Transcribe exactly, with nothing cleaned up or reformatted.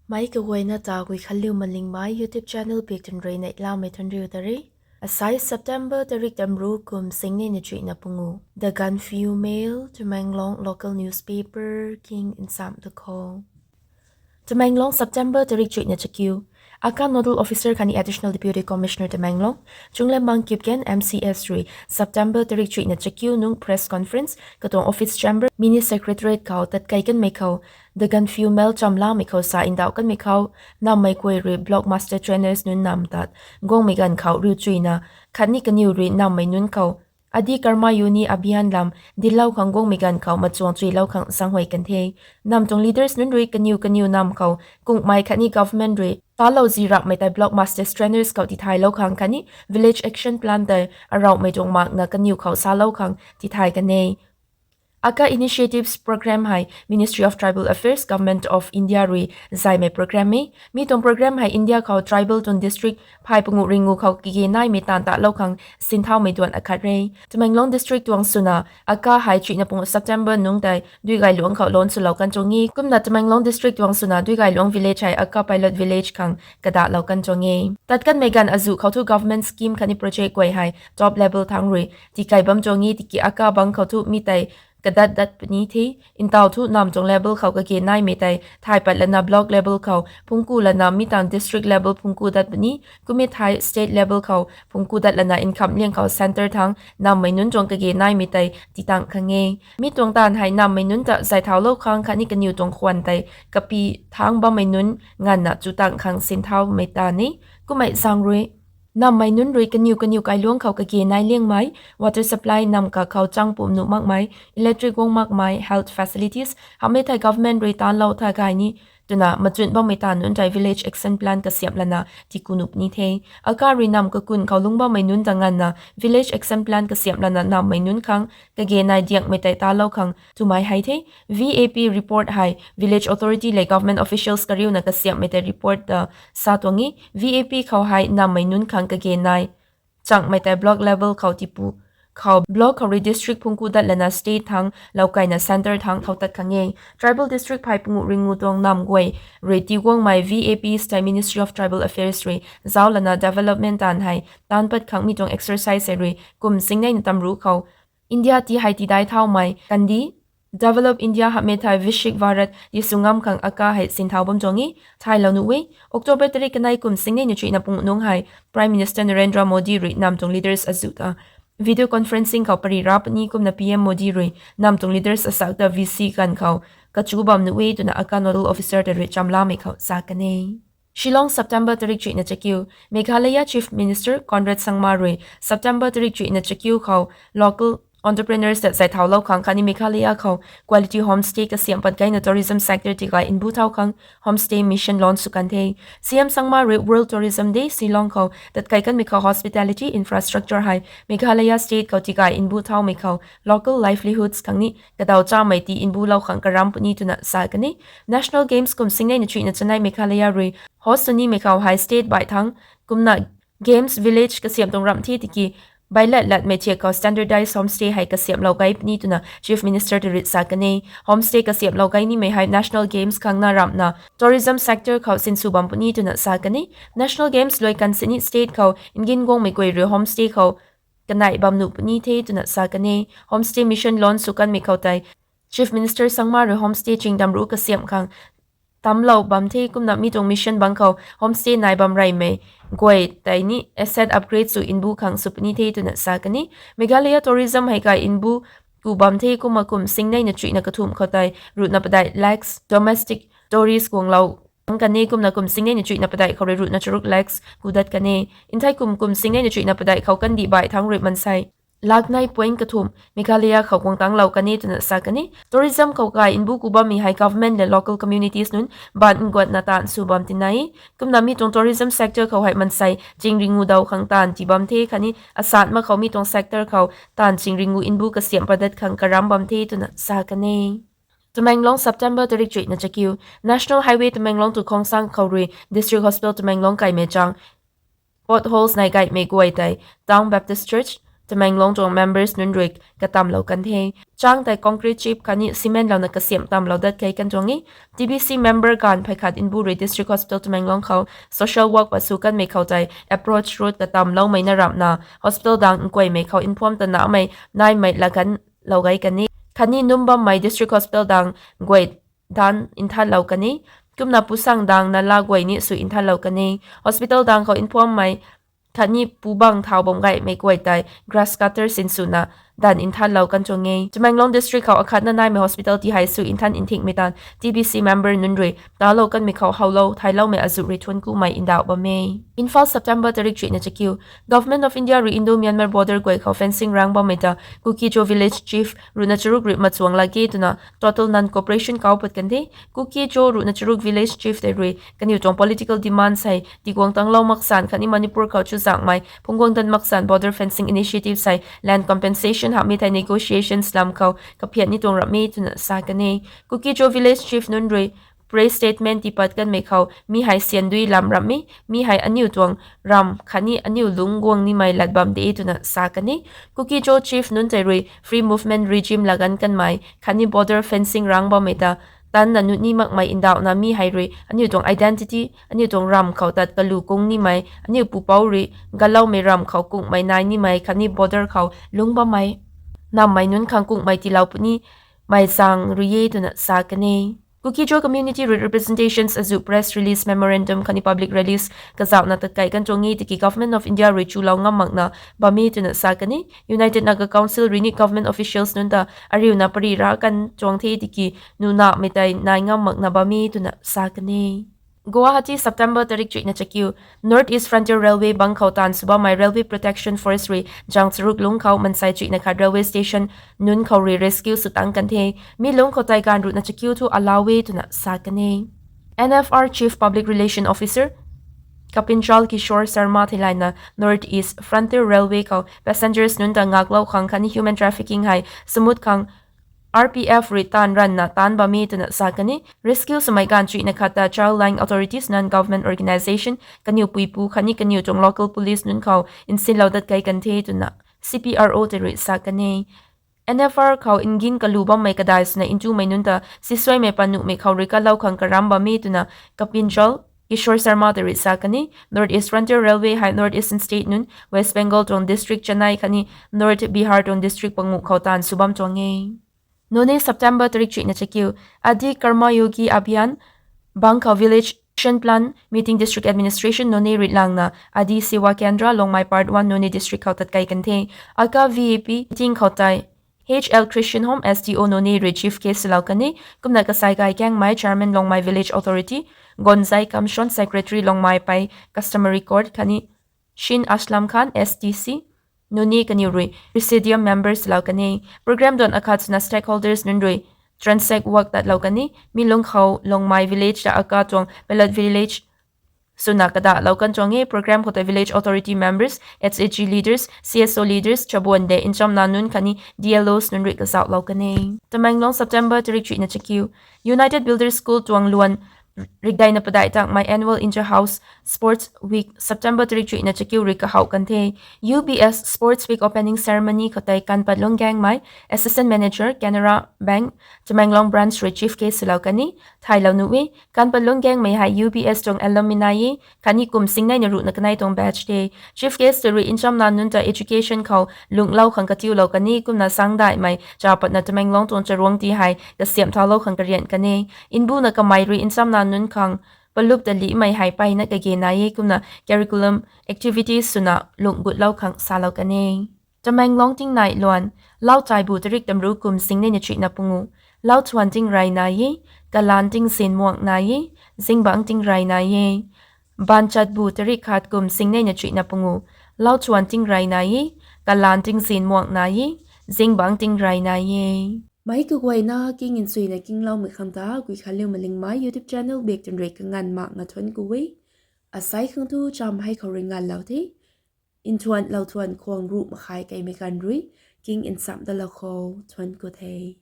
Mei kaguayna ta Guikhanliu Malingmei YouTube channel bik tun rui neihlamei thanriu ta re. Asai September tarik tamru kum singnei na chuihna pungu. The Gaanphiu Mail, Tamenglong local newspaper king nsam ta khou. Tamenglong, September tarik chuihna chakiu. Aka Nodal Officer khatni Additional Deputy Commissioner Tamenglong, Chunglembang Kipgen M C S rui September tarik chuihna chakiu nung press conference katuang office chamber, mini secretariat khou tatkei kanmei khou, The Gaanphiu Mail chamlamei khou sa ndauh kanmei khou, nammei guay rui block master trainers nunc nam tat guangmei ganv khou riu chuihna, khatni kaniw rui nammei nunc khou Adi Karma Yoni Abhiyan lam dinclou khang guangmei ganv khou machuang chuilou khang zaenghuay kan the. Nam tuang leaders nunc rui kaniw kaniw nam khou kungmei khatni government rui talou zi rapmei tei block masters trainers khou tithaylou khang khatni village action plan tei arouhmei tuang makna kaniw khou salou khang tithay kan e. Aka initiatives program hei Ministry of Tribal Affairs, Government of India rui zaymei program e. Mi tuang program hei India khou tribal tuang district phay pungu ringu khou kage naimei taanv talou khang sinthaumei duan akhat re. Tamenglong district tuang swna aka hei chuihna pungu September nung tei Duigailuang khou launch swlou kan tuang e. Kumna Tamenglong district tuang swna Duigailuang village hei aka pilot village khang kadahlou kan tuang e. Tat kanmei ganv azuh khou thu government scheme khatni project guay hei top level thangc rui tikai bam tuang e, tiki aka bang khou thu mi tei kadat dat puni the. Ntaw thu nam tuang level khou kage naimei tei thay pat lana block level khou phungku lana mi tang district level phungku dat puni, kummei thei state level khou phungku dat lana nkham liang khou centre thangc nammei nunc tuang kage naimei tei titang khang e. Mi tuang taanv hei nammei nunc ta zay thaulou khang khatni kaniw tuang khwan tei kapi thangc bammei nunc nganvna chutang khang sinthaumei taanv e. Kummei zaeng rui nammei nunc rui kaniw kaniw kailuangc khou kage nai liangmei, water supply nam kakhou chang pum nuh makmei, electric guang makmei, health facilities hamhmei thei government rui taanclou tha gay ni twna machun bammei taanv nunc tei village action plan kasiamh lana tiku nuh puni the. Aka rui nam kakun khou lungc bammei nunc ta nganvna village action plan kasiamh lana nammei nunc khang kage nai diangmei tei taanclou khang twmei hei the. VAP report hei village authority lev government officials kariuna kasiamhmei tei report ta sa tuang e. VAP khou hei nammei nunc khang kage nai changmei tei block level khou tipu khou block khou rui district phungku dat lana state thangc loukaina centre thangc thau tat khang e. Tribal district phay pungu ringu tuang nam guay rui tiguangmei VAPs tei Ministry of Tribal Affairs rui zauc lana development taanv hei taanc pat khang mi tuang exercise hei rui kum singnei na tamru khou India ti hei tidai thaumei kandih Develop India hamhmei thei Viksit Bharat tisw ngam khang aka hei sinthau bam tuang e. Thaylou nuh e, October tarik kanei kum singnei na chuihna pungu nung hei Prime Minister Narendra Modi rui nam tuang leaders azuh ta video conferencing khou pary ra puni kumna PM Modi rui nam tuang leaders asak ta VC ganv khou kachu bam nuh e twna aka nodal officer ta rui chamlamei khou sa kan e. Shillong, September tarik chuihna chakiu. Meghalaya Chief Minister Conrad Sangma rui September tarik chuihna chakiu khou local entrepreneurs ta zay thaulou khang khatni Meghalaya khou quality homestay kasiamh pat gayna tourism sector tigay nbu thau khang homestay mission launch sw kan the. CM Sangma rui World Tourism Day Shillong khou tatkai kanmei khou hospitality infrastructure hei Meghalaya state khou tigay nbu thaumei khou local livelihoods khang ni kadaw chamei ti nbulou khang karam puni twna sa kan e. National Games kum singnei na chuihna chanei Meghalaya rui host sw nimei khou hei state baih thangc kumna Games Village kasiamh tuang ramh the tiki bailat latmei thiak khou standardized homestay hei kasiamhlou gay puni twna Chief Minister ta rui sa kan e. Homestay kasiamhlou gay nimei hei National Games khang na ramhna tourism sector khou sinsw bam puni twna sa kan e. National Games luai kan sini state khou ngin guangmei guay rui homestay khou kanei bam nuh puni the twna sa kan e. Homestay mission launch sw kanmei khou tei Chief Minister Sangma rui homestay chingdam ruc kasiamh khang tamlou bam the kumna mi tuang mission bang khou homestay nai bam reymei guay tei ni asset upgrade sw nbu khang sw puni the twna sa kan e. Meghalaya tourism hei kai nbu ku bam the kumna kum singnei na chuihna kathumh khou tei ruhna padeih lakhs domestic tourist guanglou ang kan e kumna kum singnei na chuihna padeih khou rui ruhna charuk lakhs ku dat kan e. Nthei kum kum singnei na chuihna padeih khou kandih baih thangc rui mansei lakh nei point kathumh Meghalaya khou guang tanglou kan e twna sa kan e. Tourism khou kai nbu ku bammei hei government le local communities nunc ban nguatna taanv sw bam tina e. Kumna mi tuang tourism sector khou hei mansei chingringu daw khang taanv ti bam the khatni asat mak khou mi tuang sector khou taanv chingringu nbu kasiamh padat khang karam bam the twna sa kan e. Tamenglong, September tarik chuihna chakiu. National Highway Tamenglong to Khongsang khou rui District Hospital Tamenglong kaimei chang potholes nai gaymei guay tei Town Baptist Church Tamenglong tuang members nunc rui katamlou kan the. Chang tei concrete chip khatni cement louna kasiamh tamlou dat kei kan tuang e. T B C member ganv phey khat nbu rui District Hospital Tamenglong khou social work pat sw kanmei khou tei approach road katamloumei na ramhna hospital dang nkuaymei khou inform ta namei naimei laganlou gay kan e. Khatni num bammei District Hospital dang guay dan nthanlou kan e. Kumna pusang dang nala guay ni sw nthanlou kan e. Hospital dang khou informmei khatni pubang thau bam gaymei guay tei grass cutter sinswna dan nthanlou kan tuang e. Tamenglong district khou akhatna naimei hospital ti hei sw nthan nthingmei tan T B C member nunc rui talou kanmei khou howlou thailoumei azuh rui thuanc kumei ndauh bam e. Imphal, September tarik chuihna chakiu. Government of India rui Indo-Myanmar border guay khou fencing rang bammei ta Kuki-Zo village chief ruhna charuk rui machuang lage twna total non-cooperation kau pat kan the. Kuki-Zo ruhna charuk village chief tei rui kaniw tuang political demands hei tiguang tanglou maksan khatni Manipur khou chuzaenghmei phungc guang dat maksan border fencing initiatives hei land compensation hamhmei thei negotiations lam khou kaphian ni tuang ramh e twna sa kan e. Kuki-Zo village chief nunc rui press statement tiipat kanmei khou mi hei syan dui lam ramh e, mi hei aniu tuang ramv khatni aniu lungc guang nimei lat bam de twna sa kan e. Kuki-Zo chief nunc tei rui free movement regime laganv kanmei khatni border fencing rang bammei ta tanna nuni makmei ndauhna mi hei rui aniu tuang identity, aniu tuang ramv khou tat kalu kung nimei, aniu pupouc rui galoumei ramv khou kunghmei nai nimei khatni border khou lungc bammei nammei nunc khang kunghmei tiilou puni mei zaeng rui e twna sa kan e. Kuki-Zo community rui representations azuh press release, memorandum khatni public release kazauhna tatkai kan tuang e tiki Government of India rui chulou ngam makna bam e twna sa kan e. United Naga Council rui ni government officials nunc ta ariuna pari ra kan tuang the tiki nunamei tei nai ngam makna bam e twna sa kan e. Guwahati, September tarik chuihna chakiu. North East Frontier Railway bang khou taanv sw bammei Railway Protection Force rui zang charuk lungc khou mansei chuihna khat railway station nunc khou rui rescue sw tang kan the. Mi lungc khou tei ganv ruhna chakiu thu alau e twna sa kan e. N F R Chief Public Relation Officer Kapinjal Kishore Sharma theilayna North East Frontier Railway khou passengers nunc ta ngaklou khang khatni human trafficking hei samut khang R P F rui taanv ranvna taanc bam e twna sa kan e. Rescue swmei ganv chuihna khat ta Childline Authorities, non-government organisation, kaniw puipu khatni kaniw tuang local police nunc khou nsinlou dat kai kan the twna C P R O tei rui sa kan e. N F R khou ngin kalu bammei kadai swna ntumei nunc ta sisuaimei panuhmei khou rui kalou khang karam bam e twna Kapinjal Kishore Sharma tei rui sa kan e. North East Frontier Railway hei North Eastern State nunc West Bengal tuang district chanei khatni North Bihar tuang district panguh khou taanv sw bam tuang e. Noney, September tarik chuihna chakiu. Adi Karma Yogi Abhiyan bang khou Village Action Plan meeting District Administration Noney rui langna Adi Sewa Kendra Longmai Part one Noney District khou tatkai kan the. Aka V A P meeting khou tei H L Christian Home S D O Noney rui chief guest swlou kan e. Kumna Kasai Gai Kengmei, Chairman Longmai Village Authority, Gonzai Kamshon, Secretary Longmai Pei Customary Court khatni Shin Aslam Khan, S D C Noney kaniw rui presidium members lou kan e. Program duan akhat swna stakeholders nunc rui transact work tatlou kan e. Mi lungc khou Longmai village ta aka tuang pilot village swna kadahlou kan tuang e. Program khou tei village authority members, H A G leaders, C S O leaders, chabuan de nchamna nunc khatni D L Os nunc rui kazauhlou kan e. Tamenglong, September tarik chuihna chakiu. United Builders School tuang luan rikdeina padai tangmei annual inter-house sports week September tarik chuihna chakiu rui kahouh kan the. U B S Sports Week opening ceremony khou tei Kanpat Lungangmei, Assistant Manager, Canara Bank, Tamenglong Branch rui chief guest swlou kan e. Thaylou nuh e, Kanpat Lungangmei hei U B S tuang alumni e khatni kum singneina ruhna kanei tuang batch de. Chief guest rui nchamna nunc ta education khou lunghlou khang katiulou kan e. Kumna sangdaihmei cha patna Tamenglong tuang charuang ti hei kasiamh thalou khang karian kan e. Nbuna kamei rui nchamna nunc khang palup ta lihmei hei peyna kage nai e. Kumna curriculum activities swna lungh gutlou khang salou kan e. Tamenglong tingnai luan. Lau Taibu tarik tamru kum singneina chuihna pungu. Lau Thuan tingrey nai e, Kalan tingzin muang nai e, Zingbangc tingrey nai e. Banchatbu tarik khat kum singneina chuihna pungu. Lau Thuan tingrey nai e, Kalan tingzin muang nai e, Zingbangc tingrey nai e. Meic kaguayna king nchuina kingloumei khang ta Guikhanliu Malingmei YouTube channel bak twn rui kanganv makna thuanc ku e. Asei khang thu cham hei khou rui nganvlou the. Nthuanlou thuan khwang ruh makhai keimei ganv rui king nchamh dalou khou thuanc ku the.